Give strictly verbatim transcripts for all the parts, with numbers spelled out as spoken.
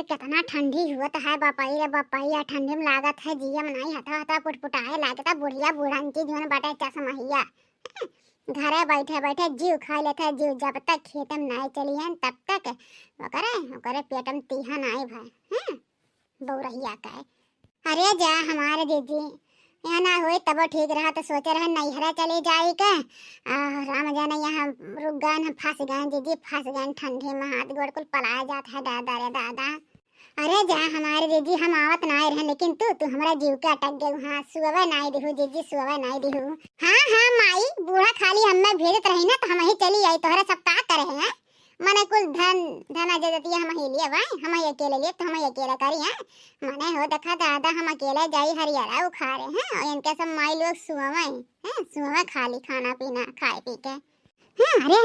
कितना ठंडी हुअत है बपई रे बपई, या ठंडी में लागत है जिया में नाई हथा हथा पुटपुटाए लागता। बुढ़िया बुढ़न की जौन बाटे चश्महिया, घरे बैठे बैठे जीव खा लेत है जीव, जब तक खेत में नाई चली है तब तक ओकरे ओकरे पेट में तीहा नाई भय। हैं, बौरहिया का। अरे जा हमारे जीजी, यहाँ ना होई तबो ठीक रहा, तो सोचे रहे नैहरा चली जाई के। आ, राम जाने यहाँ रुक गए, हम फंस गए जीजी, फंस गए ठंडी में, हाथ गोड़ कुल पलाए जात है दादा रे दादा। अरे जा हमारे जीजी, हम आवत नाई रहे, लेकिन तू तू हमरा जीव के अटक गए। हाँ, सुअवे नाई दिहू जीजी, सुअवे नाई दिहू। हाँ हाँ माई, बूढ़ा खाली हमें भेजत रही ना तो हम ही चली आई, तोहरा सब का करे हैं? मने कुल धन धन आ जतिया हम ही लिए भाई, हम ही अकेले लिए तो हम ही अकेले करी हैं। मने हो देखा दादा, हम अकेले जाई हरियरा उखारे हैं, और इनके सब माई लोग सुअवे हैं, सुअवे खाली खाना पीना खाए पी के। हाँ, अरे,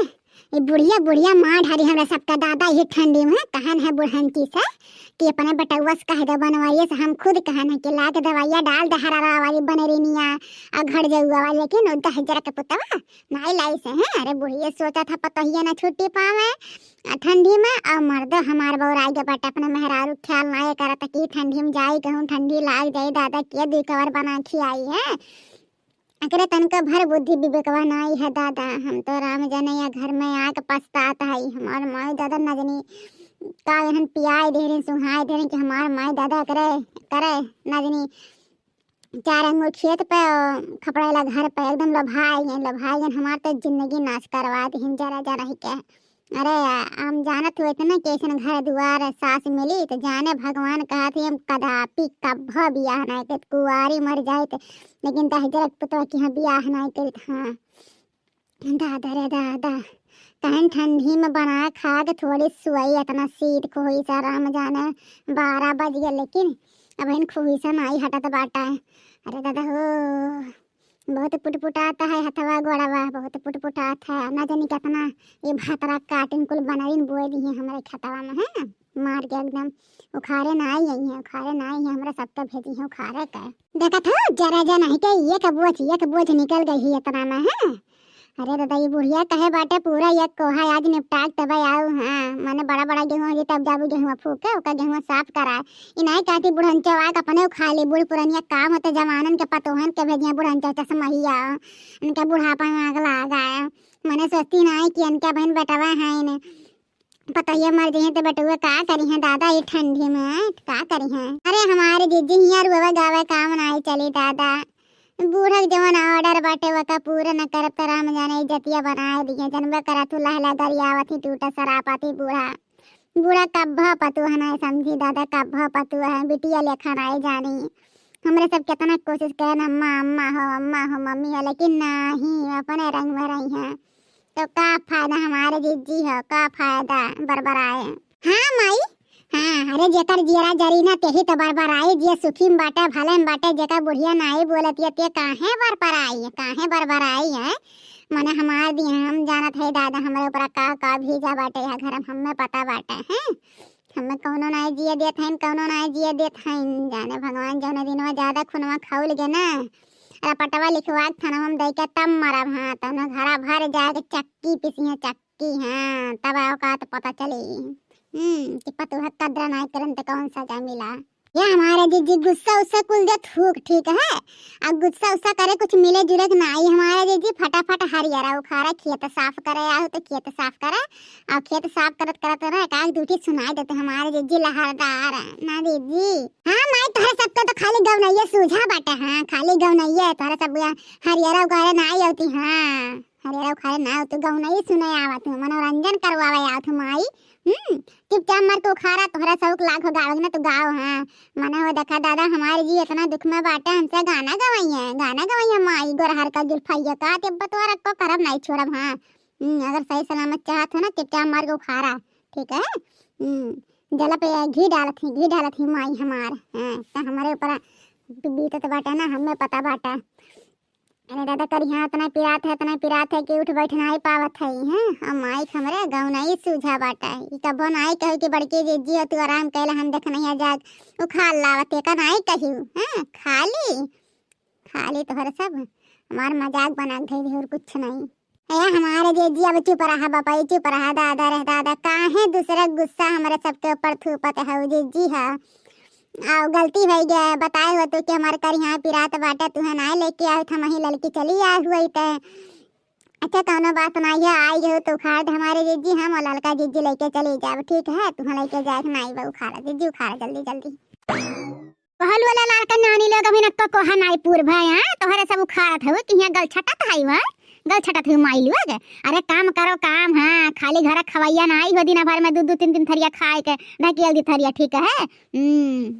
ये बुढ़िया बुढ़िया मार ढारी हमरा सबका दादा ये ठंडी में। कहन है बुढ़ंती से कि अपने बेटउआ से कह दे बनवाइए से, हम खुद कहन है कि ला के दवाइया डाल दे हरारा वाली बनरीनिया और घर जउआ वाली, लेकिन वो दहिजरा के पुतवा नाई लाई से हैं। अरे बुढ़िया सोचा था पतोहिया ना छुट्टी पावे आ ठंडी में, और मर्दो हमार बौराई के बाटे अपने मेहरारू ख्याल नाई करत कि ठंडी में जाई कहूँ ठंडी लाग जाई दादा के दुई कवर बना खियाई है। एकरे तनका भर बुद्धि विवेकवा नाई है दादा। हम तो राम जाने या घर में आके पछतात हई। हमार माई दादा न जानी का एहन पियाई देहरिन, सुहाई देहरिन कि हमार माई दादा एकरे करे न जानी चार आंगुर खेत पे और खपड़ेला घर पे, एकदम लोभाई गन, लोभाई गन। हमार तो जिंदगी नाश करवा दिहिन जरा जरा ही के। अरे, हम जानत हुए थे ना कि ऐसन घर दुआर सास मिली, तो जाने भगवान कहत ही हम कदापि कभो बियाह नाई करत, कुंवारी मर जाइत, लेकिन दहिजरा के पुतवा के यहाँ बियाह नाई करत। हाँ, दादा रे दादा, कहन ठंडी में बना खा के थोड़ी सुई, इतना शीत को होई सा राम जाने, बारह बज गए, लेकिन अब इन खुही से नाई हटत बाटा है। अरे दादा हो, बहुत पुटपुटात है हथवा गोड़वा, बहुत पुटपुटात है। ना जानी कितना ये भातरा काटिन कुल बनरिन बोए दी है हमरे खेतवा में, हैं? मार के एकदम उखारे ना आई है, उखारे ना आई है, हमरा सबका भेजी है उखारे के। देखत हो, जरा जा नहीं के एक बोझ, एक बोझ निकल गई है इतना में, हैं? अरे दादा, ये बुढ़िया कहे बाटे पूरा एक कोहा आज निपटा के तबे आऊ। हाँ, मने बड़ा बड़ा गेहूँ हो जी तब जाबू गेहूँ फूके, ओका गेहूँ साफ कराए। ई नाई कहती बुढ़ंचो आके अपने उखा ली, बूढ़ पुरनिया काम होते जवानन के पतोहन के भेजिया बुढ़ंचो चश्महिया, उनके बुढ़ापा में आग लाग आए। मने सोचती नाई कि इनके बहन बेटवा है इन्हें पतोहिया मर जइहें तो बेटुआ का करिहें दादा, ई ठंडी में का करिहें? अरे हमारे जीजी हियाँ रुआवे गावे काम नाई चली दादा। बूढ़ा के जवन order बाटे ओका पूरा न करब त राम जाने इज्जतिया बनाए दिए। जनबे करा तू लहला गरियावत ही टूटा सरापत ही बूढ़ा। बूढ़ा कब्बा पतोह नाई समझी दादा, कब्बा पतोह है, बिटिया लेखा नाई जानी। हमरे सब कितना कोशिश करन अम्मा अम्मा हो, अम्मा हो, मम्मी हो, लेकिन नहीं, अपने रंग में रही हैं। तो का फायदा हमारे जिज्जी हो, का फायदा बरबराए। हाँ माई, हाँ, अरे जेकर जियरा जरी ना तेही तो बरबराई, जे सुखी में बाटे, भले में बाटे, जेकर बुढ़िया नाई बोलत ये, ते काहे बरबराई है, काहे बरबराई है? मने हमार दिया, हम जानत है दादा, हमरे ऊपर का का भेजा बाटे यहाँ घर में, हमें पता बाटे, हैं? हमें कौनो नाई जिए देत हईन, कौनो नाई जिए देत हईन। जाने भगवान जौने दिनवा ज्यादा खूनवा खौल गे ना, रपटवा लिखवा के थनवा में दे के तब मरब। हाँ, तौनो घरा भर जाए के चक्की पीसी है, चक्की, हाँ, तब औकात पता चली। हम्म, कि पतोह कदर नाई करन त कौन सजा मिला। ये हमारे जीजी गुस्सा उस्सा कुल दे थूक, ठीक है? अब गुस्सा उस्सा करे कुछ मिले जुले के नाई। हमारे जीजी फटाफट हरियरा उखाड़ा, खेत साफ करे, आओ तो खेत साफ करे। और खेत साफ करत करत ना एक आध दूठी सुनाई देते हमारे जीजी लहरदार। ना जीजी। हाँ माई, तोहरे सबके तो खाली गौनैया सूझा बाटे। हाँ, खाली गौनैया है तोहरे सब। हरियरा उखाड़े नाई होती। हाँ, हरियरा उखाड़े ना होती, गौनैया सुने आवत हूँ, मनोरंजन करवावे आवत हूँ माई। हम्म, चुपचाप मर के उखाड़ा, तोहरा शौक लाग हो गावे ना तो गाओ। हाँ, मने हो देखा दादा, हमारे जी इतना दुख में बाटे, हमसे गाना गवैया, गाना गवैया माई गोरहर का जुल्फैया का, ते बतवा रखो करब नाई छोड़ब। हाँ, हम्म, अगर सही सलामत चाहत हो ना, चुपचाप मर के उखाड़ा, ठीक है? हम्म, जला पे घी डालत ही, घी डालत ही माई हमार। हाँ, तो हमारे ऊपर बीतत बाटे ना, हमें पता बाटे। अरे दादा, करिहा इतना पिरात है, इतना पिरात है कि उठ बैठ नाई पावत है, हैं? और माई के हमरे गौनई सूझा बाटे। ई कबो नाई कहे कि बड़की जीजी हो, तू आराम कैला, हम देखनैया जाग उखाड़ लावत, एका नाई कही, हैं? खाली, खाली तोहर सब हमार मजाक बना के धई दे और कुछ नहीं। ए हमारे जीजी, अब चुप रहा बापा, चुप रहा दादा रे दादा, काहे दूसरे गुस्सा हमरे सबके ऊपर थूपत हऊ जिज्जी ह। आउ गलती भई गए, बताए हो तू कि हमार करिहा पिरात बाटे, तुहे नाई लेके आए, हम ही ललकी चली आए हुई ते। अच्छा, कौनो बात नाई है, आई गए तो उखाड़ दे हमारे जिज्जी, हम और ललका जिज्जी लेके चली जाब, ठीक है? तुहे लेके जाए के नाई बा, उखाड़ा जिज्जी, उखाड़ा जल्दी जल्दी। कहल वाला लड़का नानी लोग अभी नक्को कोहा नाई पूर भय, हाँ? तोहरे सब उखाड़त हऊ कि हियाँ गल छटत हई, हाँ? गल छटत हऊ माई लोग। अरे काम करो काम, हाँ? खाली घर खवैया नाई हो, दिन भर में दू दू तीन तीन थरिया खाए के ढकेल दी थरिया, ठीक है? हम्म।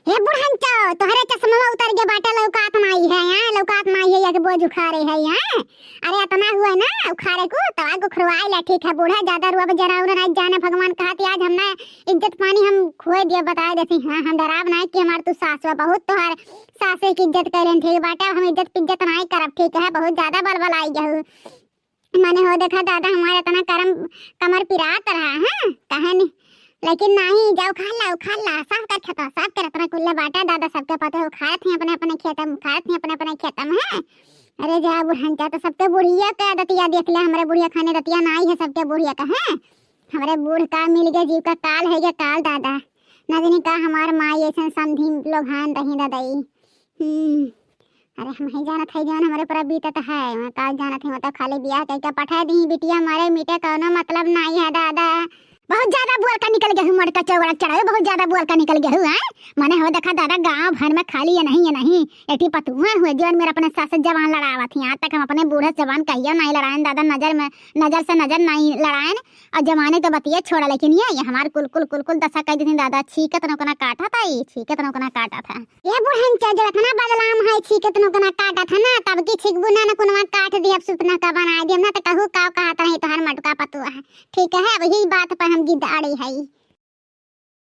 हे बुढ़ंचो, तोहरे चश्मा उतर गया बाटे, लौकात नाई है, हाँ? लौकात नाई है, या के बोझ उखाड़े है, हाँ? अरे अतना हुआ ना उखाड़े को, तो आगो खुरवाई ला, ठीक है? बूढ़ा ज्यादा रुआ, जरा उरा नाई जाने भगवान कहत, आज हमने इज्जत पानी हम खोए दिया, बताए देती, हाँ, हम डराब नाई कि हमार तू सास बा, बहुत तोहार सासे की इज्जत करें, ठीक बाटे, अब हम इज्जत पिज्जत नाई करब, ठीक है, बहुत ज्यादा बलबल आई गहू। मने हो देखा दादा, हमारे इतना करम, कमर पिरात रहा, हाँ, कहे नहीं, लेकिन नहीं, जाओ खा ला, खा ला, साफ कर खेता, साफ कर, इतना कुल्ला बाटा दादा, सबके पता है, उखाड़त ही अपने अपने खेतम, उखाड़त ही अपने अपने खेतम, है। अरे जा बुढ़ंचा, तो सबके बुढ़िया का दतिया देख ले, हमारे बुढ़िया खाने दतिया नाई है, सबके बुढ़िया का, है। हमरे बूढ़ का मिल गए जीव का काल है गया काल दादा। न जानी का हमार माई ऐसन समधी लोग हान रही दादाई। हम्म, अरे हम ही जानत है जौन हमरे ऊपर बीतत है, मैं का जानत है, मैं तो खाली बियाह कइके पठा दी बिटिया, मरे मिटे कौनो मतलब नाई है दादा। बहुत ज्यादा बोल का निकल गए हूँ, मटका चौड़ा चढ़ावे, बहुत ज्यादा बोल का निकल गए हूँ, हैं? मने हो देखा दादा, गांव भर में खाली ये नहीं, ये नहीं, एठी पतुआ हुए जौन मेरा अपने सास से जबान लड़ावत ही। आज तक हम अपने बूढ़े से जबान कहियो नहीं लड़ाएन दादा, नजर में, नजर से नजर नहीं लड़ाएन। और जमाने के बतिये छोड़ा, लेकिन ये, ये हमार कुल, कुल, कुल, कुल दशा कह देती दादा, छींकत नौकना काटा था, ये छींकत नौकना काटा था। ये बुढ़न चा जब इतना बदलाम है, छींकत नौकना काटा था ना, तब की छींकबू ना, ना कुनवा काट दिया, अब सुपना का बना दिया ना, तो कहू का कहा था नहीं, तोहर मटका पतुआ है, ठीक है, वही बात पर हम जिद अड़ी है।